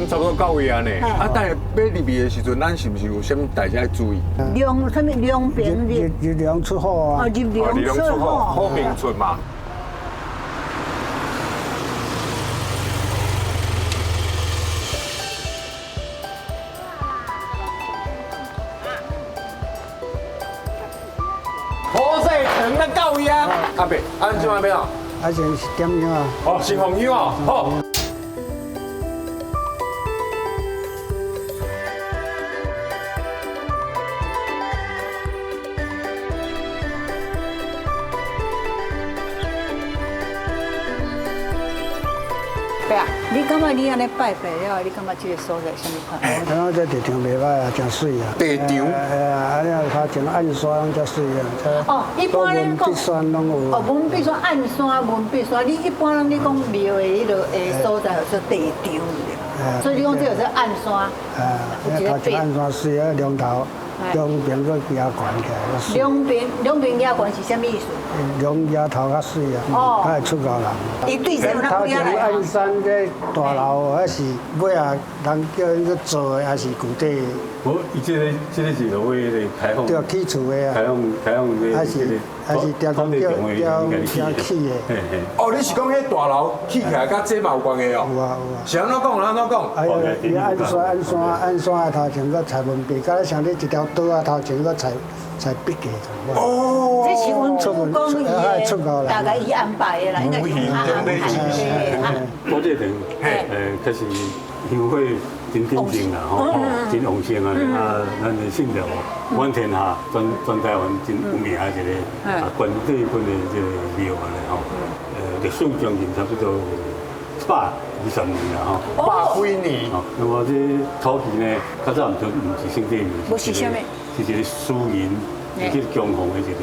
差不多到位啊呢。啊，但是欲入去的時陣，咱是毋是有啥物代誌愛注意？兩啥物兩邊入入糧出好啊。哦，入糧出好，好平出嘛。好勢長咱到位啊！阿伯，啊，你這擺欲按怎？啊，先是點香啊。哦，先奉香哦，好。伯啊，你感覺你按呢拜拜了，你感覺這個所在啥物款？感覺這地場袂歹啊，真媠啊。地場。哎啊，你頭前按山攏遮媠啊。哦，一般咱講。文筆山攏有。哦，文筆山按山文筆山，你一般攏你講廟的彼個的所在叫做地場，所以你講這叫做按山。啊，頭前按山媠啊，龍頭。兩邊閣壓懸起來。兩邊壓懸是啥物意思？兩額頭較媠啊，較會出高人。伊對這頭前按山這大樓，彼是尾仔人叫𪜶去做的，還是舊底？無，伊這個是落尾個開放。對，起厝的啊。開放開放這還是還是定講叫叫起的。哦，你是講彼大樓起起來，佮這嘛有關係哦？有啊有啊。是按怎講？按怎講？哎呀，伊按山按山按山的頭前閣蔡文筆，敢若像你一條桌仔頭前閣蔡蔡筆記哦。這是阮祖公伊的，大概伊安排的啦，應該是他安排的。我這邊，確實香火真鼎盛啦，吼，真旺盛啊！啊，咱的信條滿天下，全台灣真有名的一個啊，關帝君的這個廟啊，吼，歷史將近差不多120年啦，吼。百幾年。那麼這土地呢，較早毋是聖帝廟，是啥物？是一個私人去供奉的一個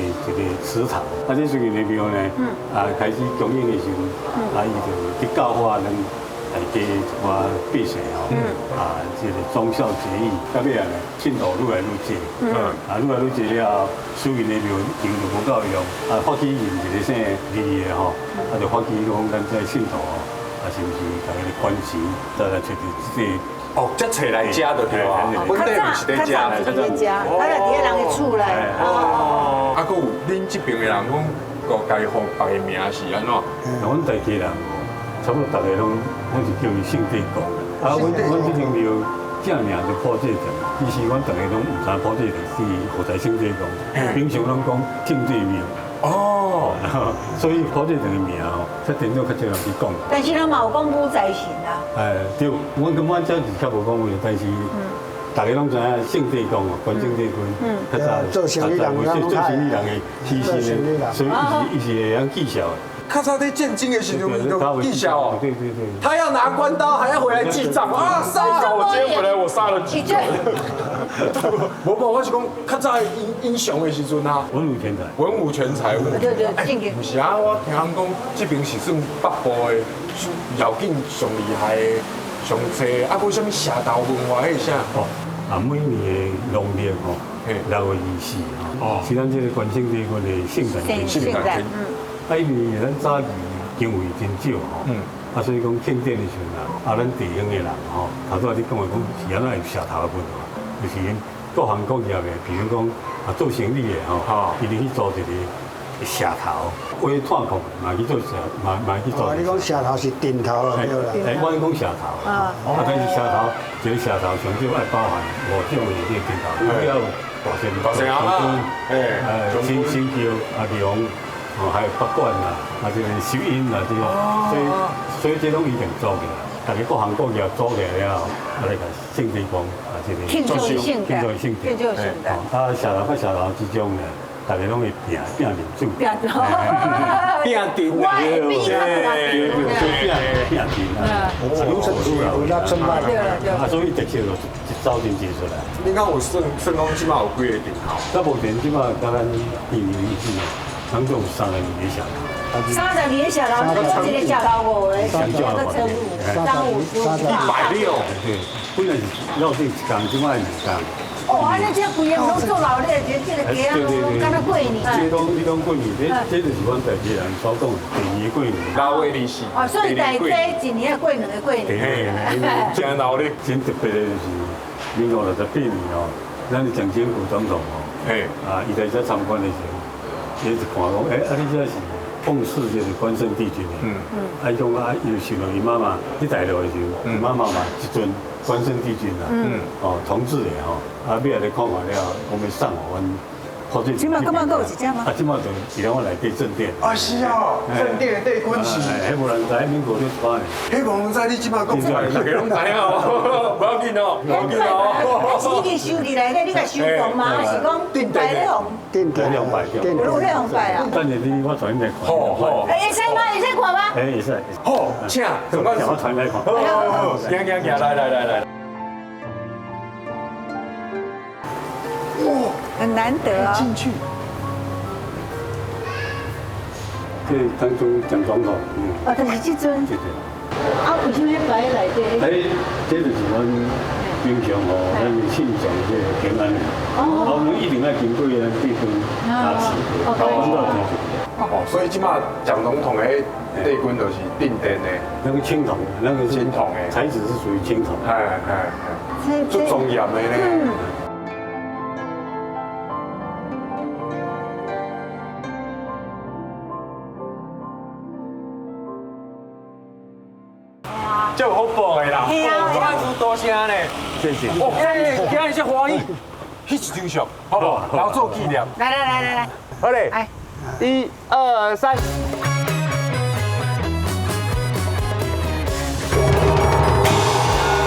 祠堂。啊，這私人的廟呢，啊，開始供應的時陣，啊，伊就去教化咱大家一寡百姓吼，啊，這個忠孝節義，到尾啊，信徒愈來愈濟，啊，愈來愈濟了後，私人的廟就無夠用，啊，發起認一個姓李的吼，啊，就發起講咱這信徒吼，啊，是毋是大家來捐錢，再來揣著這個。哦，才揣來遮就對啊，本底毋是佇遮，較早毋是佇遮，較早佇人的厝內。哦，啊，閣有恁這邊的人講，閣家己予別个名是按怎？阮大家人差不多逐个攏是叫伊聖帝公。啊，阮這間廟正名就普濟殿，其實阮逐个攏毋知普濟殿是何在聖帝公，平常攏講聖帝廟。哦，所以普濟殿的名吼，才頂多較少人去講。但是咱嘛有講武財神啊。哎，對，阮感覺這是較無講話，但是大家攏知影聖帝公哦，關聖帝君，較早做生意人，做生意人的起身的，所以伊是會曉記數的。較早佇戰爭的時陣，伊就記數哦。對對對。他要拿關刀，還要回來記帳啊！殺！我今天回來，我殺了幾個。無無，我是講較早英英雄的時陣啊。文武全才。文武全才。對對，正經。毋是啊，我聽人講，這邊是算北部的繞境上厲害的、上濟啊，閣啥物社頭文化，彼是啥？哦，啊，每年的農曆吼，6月24吼，是咱這個關聖帝君的聖誕節。聖誕節。啊，因為咱早期經費真少吼，啊，所以講慶典的時陣啊，啊，咱地方的人吼，頭拄仔你講的講是按怎有社頭的文化，就是𪜶各行各業的，比如講啊做生意的吼，伊就去做一個社頭，畫炭礦嘛去做社，嘛嘛去做。哦，你講社頭是陣頭啦，對啦。欸，我講社頭，啊，但是社頭一個社頭上少愛包含五種的這個陣頭，主要有大仙、大仙啊，新新橋啊，龍。哦，還有北管啦，啊，這個收音啦，這個，所以這攏已經做起來，大家各行各業做起來了後，啊來共聖帝公啊，這個慶祝聖誕，慶祝聖誕，慶祝聖誕。啊，社頭佮社頭之中呢，大家攏會拚拚面子，拚拚陣我會比較對對，拚拚陣啊，啊，所以特色就一走真濟出來。你講有算算講這馬有幾個陣頭？到目前這馬佮咱地名為止。總共有32個社頭，32個社頭，一個社頭五個，三個乘五，三五十五，160。對，本來是繞境一工，這擺兩工。哦，哦，按呢這規个攏做老咧，這個雞仔攏敢若過年。這攏你講過年，這就是阮台北人所講的第二過年。老月二四。哦，所以大家一年要過兩个過年。嘿，真鬧熱。真特別的就是民國68年哦，咱的蔣經國總統哦，啊，伊來遮參觀的時候，伊就看講，欸，啊，你這是奉祀這個關聖帝君的，啊，伊講啊，伊就想著伊媽媽佇大陸的時候，伊媽媽嘛一尊關聖帝君啦，哦，銅製的吼，啊，尾仔來看看了，我們送予阮。這馬感覺閣有一隻嗎？啊，這馬就佇咧阮內底正殿。啊是啊，正殿的帝君是。彼無人知，民國68年。彼無人知，你這馬講出來，大家攏知影哦。無要緊哦，無要緊哦。是已經收入來咧，你共收藏嗎？還是講擺咧予？定定擺定咧予擺啊？等下你我帶你來看。好好。會使嗎？會使看嗎？會使。好，請。我帶你來看。好好好，行行行，來來來來。哇，很難得啊！進去。這當中蔣總統。啊，就是這尊。對對。啊，為什麼擺佇內底？哎，這就是阮平常吼，咱信眾這個平安的。哦。我們一定愛經過咱帝君加持，阮都有。哦，所以這馬蔣總統的帝君就是鎮殿的。那個青銅，那個青銅的材質是屬於青銅。係係係。足莊嚴的呢。就好报的啦，多谢呢，谢谢。哦，今日这欢喜，彼一张相，好不好？留做纪念。來來來來來，好嘞，一二三。